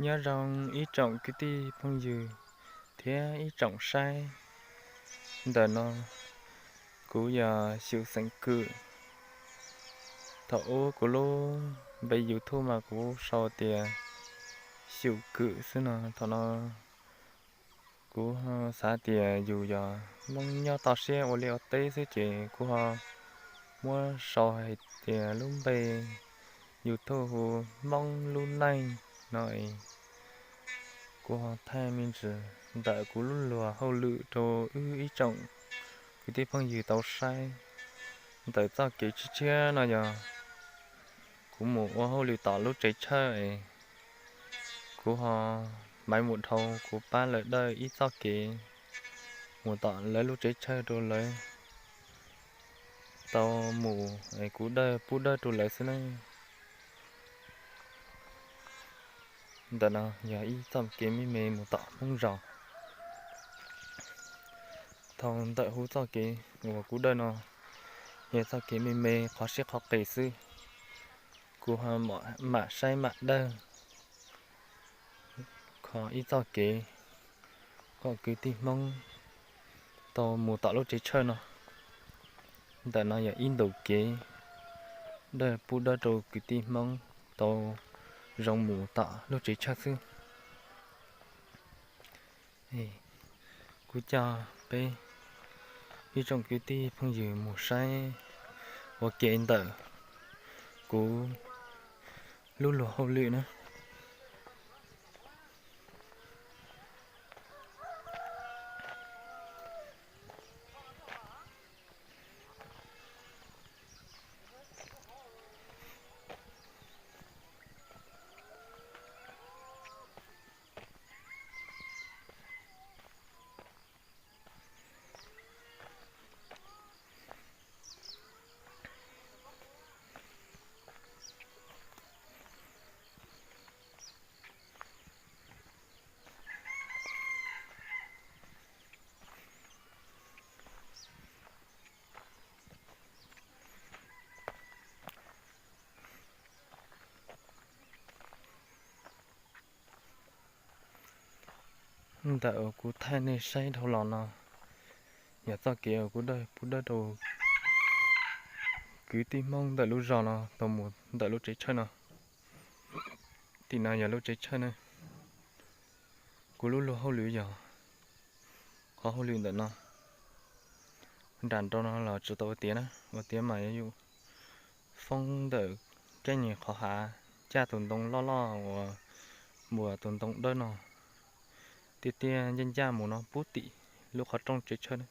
Nyob zoo ib tsoom kwv tij phooj ywg thiab ib tsoom saib. Ntawm no kuv yog Xyum Xeem Kwm. Thaum ub kuv lub npe YouTube mas kuv sau tias Xyum Kwm xwb no. Thaum no kuv xav tias yus yog Hmoob nyob toj siab ua liaj ua teb xwb ces kuv ho muab sau hais tias lub npe YouTube hu Hmoob Lub Neej no. Kuv ho thaij me ntsis ntawm kuv lub luag hauj lwm rau wb ib tsoom kwv tij phooj ywg tau saib. Ntawm txoj kev tshiab tshiab no yog kuv mus ua hauj lwm tom lub tsev tshawj es kuv ho maiv mus dhau, kuv pab lawv dawj ib txoj kev mus tom lawv lub tsev tshawj rau lawv tau mus es kuv dawj pub dawj rau lawv xwb na. Ntawm no yog ib txoj kev me me mus tom Hmoob zos. Thaum ntawm hub txoj kev uas kuv dawj no yog txoj kev me me qhov siab qhov qis xwb. Kuv ho mam saib mam dawj kho ib txoj kev kom kwv tij Hmoob tau mus tom lub tsev tshawj no. Ntawm no yog ib ntus kev dawj pub dawj rau kwv tij Hmoob tau zoo mus tom lub tsev tshawj xwb. Kuv coj peb ib tsoom kwv tij phooj ywg mus saib ua ke ntawm kuv lub luag hauj lwm na. Ntawm uas kuv thaij nej saib dhau los no yog txoj kev uas kuv dawj pub dawj rau kwv tij Hmoob ntawm lub zos no tau mus ntawm lub tsev tshawj no. Tim no yog lub tsev tshawj na. Kuv lub luag hauj lwm yog qhov hauj lwm ntawm no. Nram nraud no los tsis tau ua tiav na, ua tiav mas yuav yus foob ntawm keeb nyem qhov hav, ncaj tus ntoo loj loj uas npuas tus ntoo dawb no, tiaj tiaj ncaj ncaj mus no pub tim lub qhov rooj tsev tshawj na.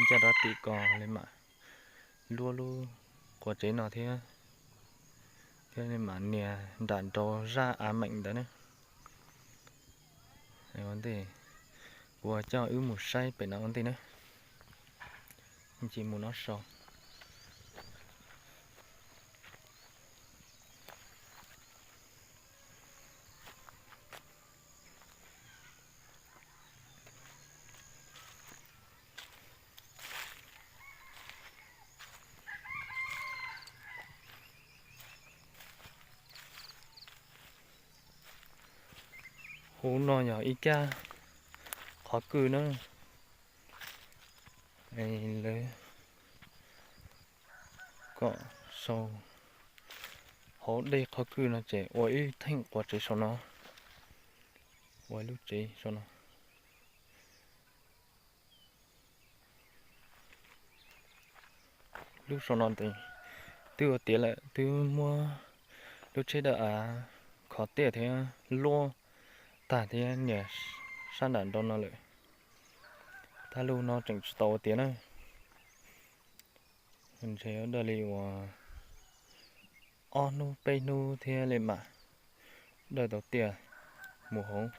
Ncaj rov tim ko li mam luaj lub quav tsev no thiab, thiab li mam nias nram nraud zaj av meem ntawd na. Ua ntej, kuv coj wb mus saib pem no ua ntej na. Ntsis mus no sau. Hauv no yog ib kab qhov kwj na. Lawv kom sau hauv dej qhov kwj no ces ua ib theem quav tsev saum no, ua lub tsev saum no. Lub saum no twb ua tiav lawm, twb muab lub tsheb dawb av khov tiaj thiab luab tag thiab nias sab nram nraud no lawm. Thaj lub no tseem tsis tau ua tiav na. Ntshe dawj li uas ob hnub peb hnub thiab li mam dawj tau tiaj mus hauv.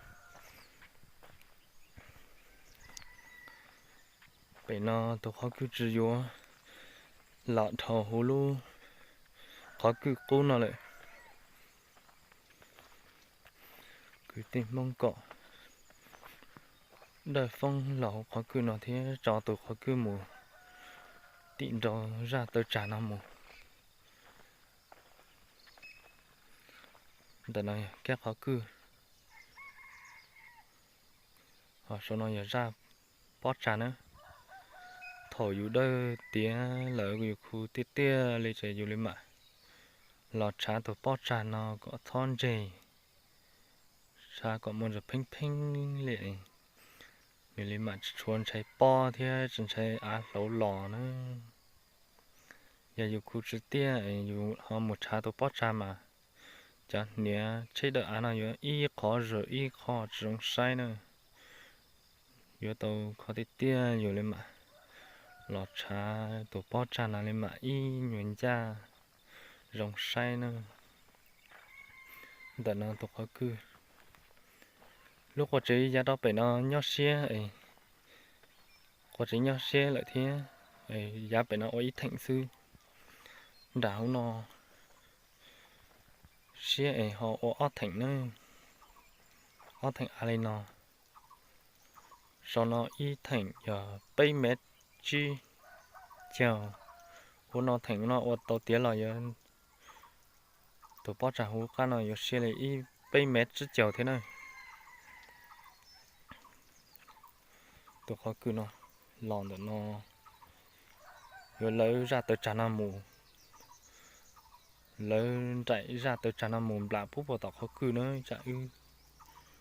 Pem no tus qhov kwj tsis yuav los dhau hauv lub qhov kwj qub no lawm. Kwv tij Hmoob kom dawj foob los hauv qhov kwj no thiab tso tus qhov kwj mus tim nraud zaj taw tsag no mus. Ntawm no yog kab qhov kwj, ho saum no yog zaj pob tsag na. Thaum yus dawj tiav lawm yus khu tiaj tiaj li ces yus li mam los tshav tus pob tsag no kom txhob ntseg, tshav kom muaj ntsis pheeb pheeb li, nws li mam tsis tshua ntshai pob thiab tsis ntshai av hlauv los na. Yog yus khu tsis tiaj yus ho mus tshav tus pob tsag mas cov hniav tsheb dawb av no yuav ib qho zuag ib qho tsis zoo saib na. Yuav tau kho tiaj tiaj yus li mam los tshav tus pob tsag no li mam ib nyuag ncaj zoo saib na. Ntawm no tus qhov kwj, lub qua tsev yav rau pem no nyob siab, qua tsev nyob siab lawm thiab, yav pem no ua ib theem xwb. Nram hauv no siab es ho ua ob theem na, ob theem av li no. Saum no ib theem yog peb mev tsib caug, hauv no theem no ua tau tiav los yuav, tus pob tsag hauv qab no yuav siab li ib peb mev tsib caug thiab na. Tus qhov kwj no los ntawm no yuav lawv zaj taw tsag no mus, lawv nraim zaj taw tsag no mus nplam pub puag tom qhov kwj na. Tsam wb,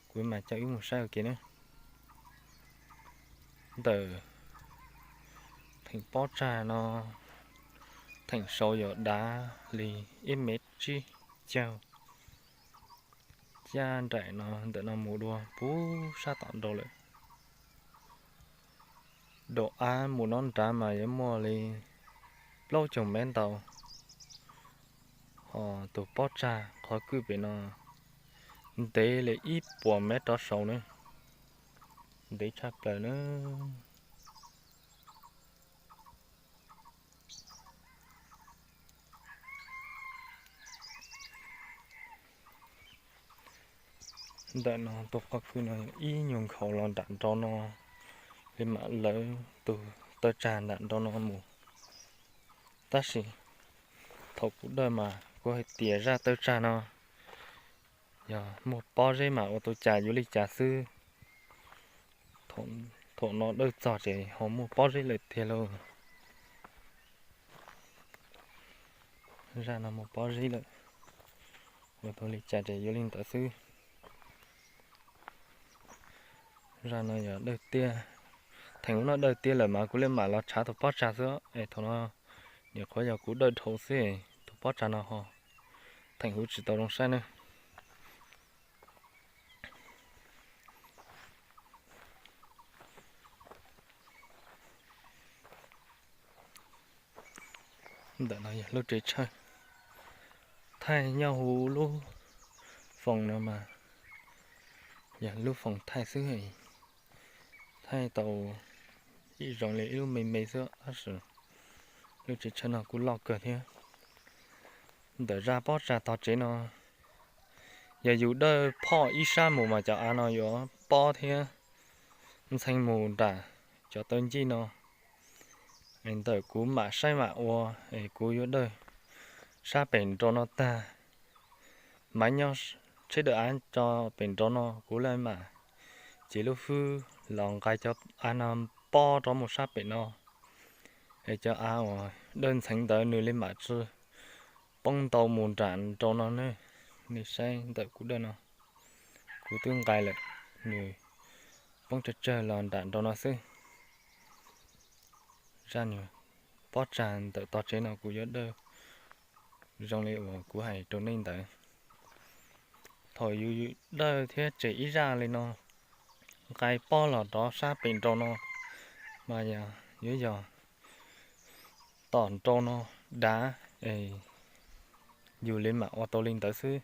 kuv mam coj wb mus saib ua ke na. Ntawm theem pob tsag no, theem saud yog dav li ib mev tsib caug, caj nraim no ntawm no mus dua puag sab tom nraud lawm. Daum av mus no nrad mas yuav muaj li plaub caug mev ntau, ho tus pob tsag qhov kwj pem no ntev li ib puas mev rov saud na, ntev tshaj plaws na. Ntawm no tus qhov kwj no ib nyuag nkhaus los nram nraud no, li mam lawv tus taw tsag nram nraud no mus. Tab sis thaum kuv dawj mas kuv hais tias zaj taw tsag no yog muaj pob zeb mas ua tau cas yuav li cas xwb. Thaum no dawj txog ces ho muaj pob zeb lawm tiag lauj. Zaj no muaj pob zeb lawm, ua tau li cas ces yuav li ntawd xwb. Zaj no yog dawj tiaj, theem ub no dawj tiaj lawm mas kuv li mam los tshav tus pob tsag xwb es thaum no nyuam qhuav yog kuv dawj dhau xwb, tus pob tsag no ho theem huv tsis tau zoo saib na. Ntawm no yog lub tsev tshawj, thaij nyob huv lub foos no mas yog lub foos thaij xwb, thaij tau ib zoo li ib lub me me xwb tab sis lub tsev tshawj no kuj loj kawg thiab. Ntawm zaj pob tsag tog tsev no, yog yus dawj phoj ib sab mus mas cov av no yuav pob thiab ntxhee mus nram cov taw ncig no. Ntawm kuv mam saib mam ua, es kuv yuav dawj sab pem nraud no tag, mas nyob tsheb dawj av tso pem nraud no kuv li mam cev lub hwb los nqaij cov av no pob rov mus sab pem no, es cov av uas dawj ntxheev ntawd nws li mam tsis poob ntau mus nram nraud no ne. Nej saib ntawm kuv dawj no, kuv twb nqaij lawm, nws poob tsawg tsawg los nram nraud no xwb. Zaj pob tsag ntawm tog tsev no kuv yuav dawj zoo li uas kuv hais rau nej ntawd. Thaum yus dawj thiab tsem ib zaj li no, nqaij pob los rov sab pem nraud no, mas yog yuav yog tom nraud no dav, yus li mam ua tau li ntawd xwb.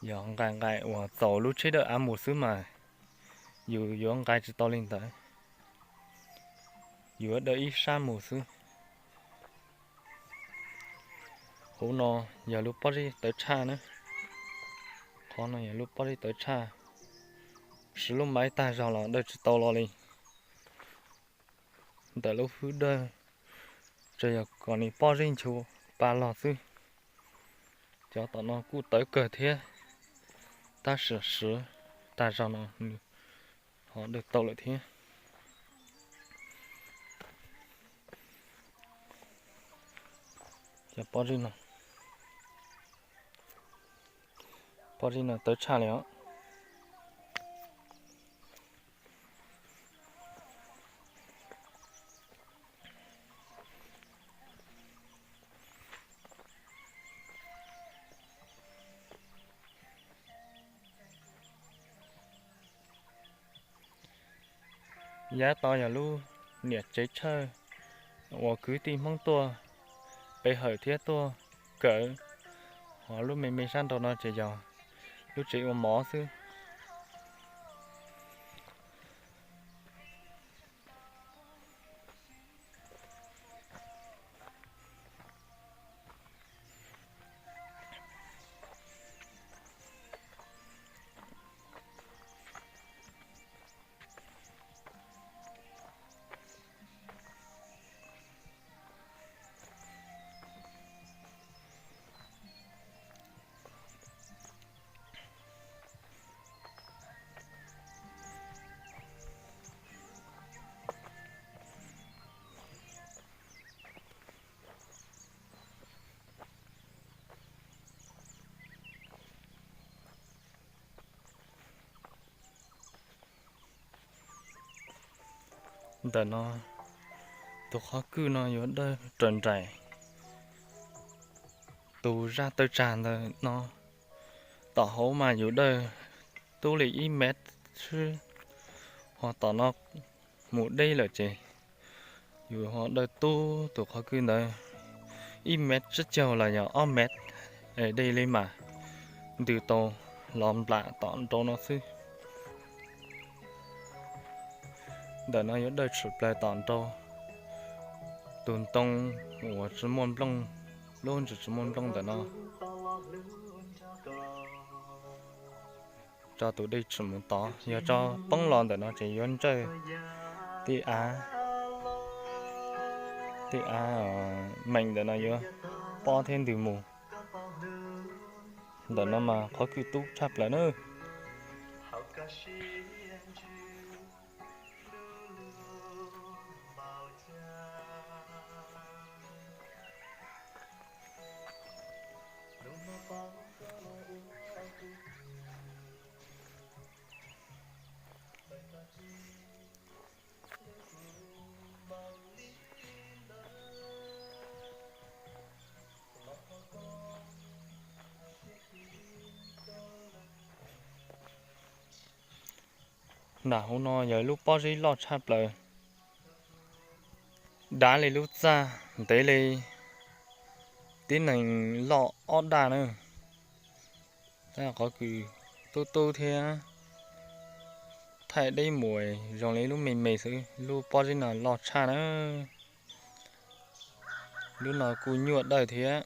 Yog nqaij nqaij uas txaus lub tsheb dawj av mus xwb mas yus yuav nqaij tsis tau li ntawd, yuav dawj ib sab mus xwb. Hauv no yog lub pob zeb tawv tshaj na, qhov no yog lub pob zeb tawv tshaj, siv lub maiv tag zog los dawj tsis tau los li. Ntawm lub hwb dawj, tsuas yog kom nws pob zeb nchu pa log xwb. Cov tom no kuj tawv kawg thiab, tab sis swv tag zog no nws ho dawj tau lawm thiab. Cov pob zeb no, pob zeb no tawv tshaj li os. Yav tod yog lub niam tsev tshawj uas kwv tij Hmoob tuaj pe hawm thiab tuaj kawm, ho lub me me sab nraud no ces yog lub tsev ua mov xwb. Ntawm no tus qhov kwj no yuav dawj raws nraim tus zaj tawj tsag ntawm no. Tom hauv mas yus dawj tub li ib mev xwb, ho tom no mus deb lawm ces yus ho dawj tub tus qhov kwj ntawd ib mev tsib caug los yog ob mev dej li mas ntws tau los nplam tom nraud no xwb. Ntawm no yuav dawj tshwm plaws tom nraud tus ntoo uas tsis muaj nplooj, lub ntsis tsis muaj nplooj ntawm no. Tso tus dej tshwm mus tod, yog tso poob los ntawm no ces yuav ntsawj tej av, tej av meem ntawm no yuav pob thiab ntws mus. Ntawm no mas qhov kwj tub tshaj plaws na. Nram hauv no yog lub pob zeb loj tshaj plaws, dav li lub txaj, ntev li tib neeg loj ob daj na. Tab qhov kws tub tub thiab thaij deb mus zoo li lub me me xwb, lub pob zeb no loj tshaj na. Lub no kuj nyuaj dawj thiab,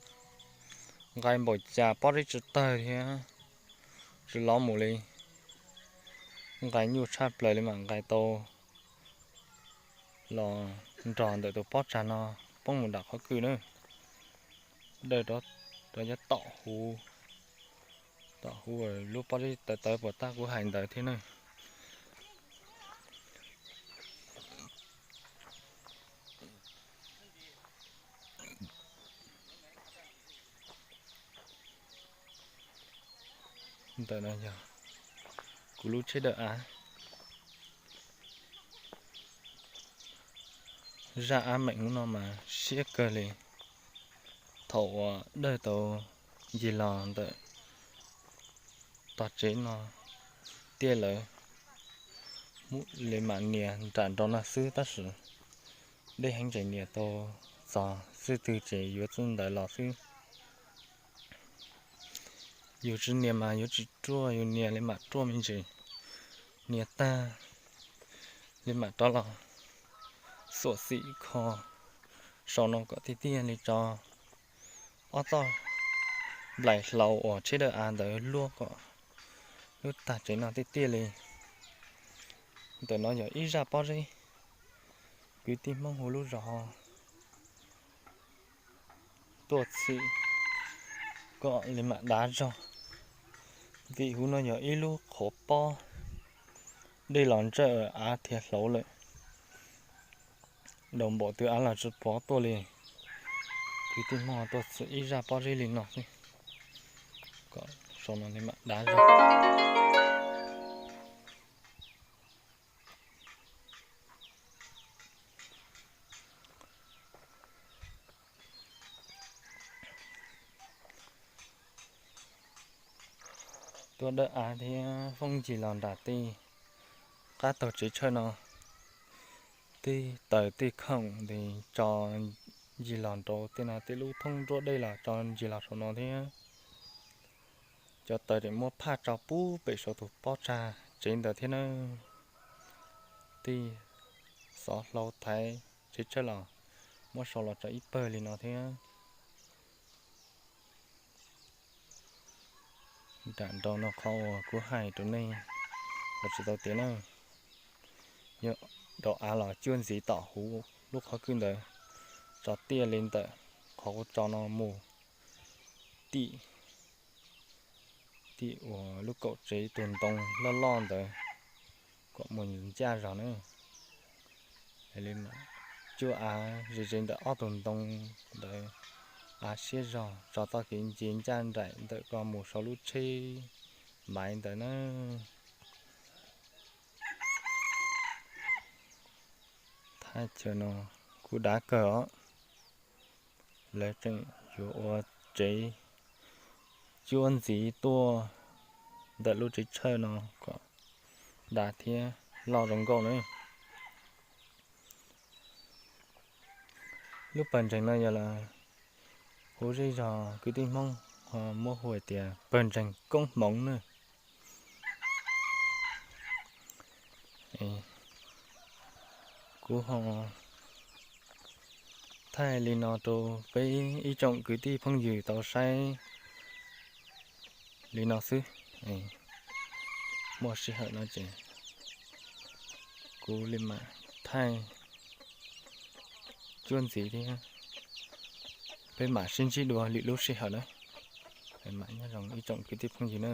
nqaij npaum cas pob zeb tsis tawg thiab, tsis lov mus li. Nqaij nyuaj tshaj plaws li mam nqaij tau los nrog ntawm tus pob tsag no poob mus nram qhov kws na. Dawj rov yav tom huv, tom huv lub pob zeb tawv tawv puas tab kuv hais ntawd thiab na. Ntawm no yog kuv lub tsheb dawb av. Zaj av meem ub no mas siab kawg li. Thaum uas dawj tau ncig los ntawm tog tsev no tiaj lawm, li mam nias nram nraud no xwb tab sis deb heev ces nias tau txog xwb twg ces yuav txij ntawd los xwb. Yus tsis nias mas yuav tsis ruaj, yus nias li mam ruaj me ntsis. Nias tag li mam rov los xuam xim kho saum no kom tiaj tiaj li tso. Ob txoj nplaim hlau uas tsheb dawb av ntawd luab kom lub tag tsev no tiaj tiaj li. Ntawm no yog ib zaj pob zeb, kwv tij Hmoob hu lub zos ho tuaj txhim kom li mam dav zog, vim hub no yog ib lub qhov pob, dej los ntsawj av thiaj hlauv lawm. Daus npaum twg av los tsis pov tuaj li. Kwv tij Hmoob tuaj txhim ib zaj pob zeb li no xwb, kom sau no li mam dav zog. Tuaj dawb av thiab foob ncig los nram tej qab taug tsev tshawj no, tej taws tej khoom ntawd tso ncig los nraud tej no, tej lub thoob nruab dej los tso ncig los saum no thiab. Cov taws tseem muab phaj tso pub pem saum tus pob tsag tsev ntawd thiab na. Tej xov hlau thaiv tsev tshawj los muab sau los tso ib pawg li no thiab. Nram nraud no qhov uas kuv hais rau nej los tsis tau tiav na, yog daus av los cuab ntxiv tom huv lub qhov kwj ntawd, tso tiaj li ntawm qhov kuv tso no mus tim, tim uas lub kaum tsev tus ntoo loj loj ntawd kom mus ncaj zog na. Li mas cuab av ze ze ntawm ob tug ntoo ntawd, av siab zog, tso txoj kev nce ncaj nraim ntawm ko mus sau lub tsheb maiv ntawd na. Thaj chaw no kuj dav kawg os. Lawv tseem yuav ua tsev cuab ntxiv tuaj ntawm lub tsev tshawj no kom dav thiab loj zoo nkauj na. Lub pawg ntseeg no yog lawv hu zej zog kwv tij Hmoob ho muab hu hais tias pawg ntseeg koob hmoov na. Kuv ho thaij li no rau peb ib tsoom kwv tij phooj ywg tau saib li no xwb. Muaj sij hawm no ces kuv li mam thaij cuab ntxiv thiab peb mam sib ntsib dua lwm lub sij hawm na. Mam nyob zoo ib tsoom kwv tij phooj ywg na.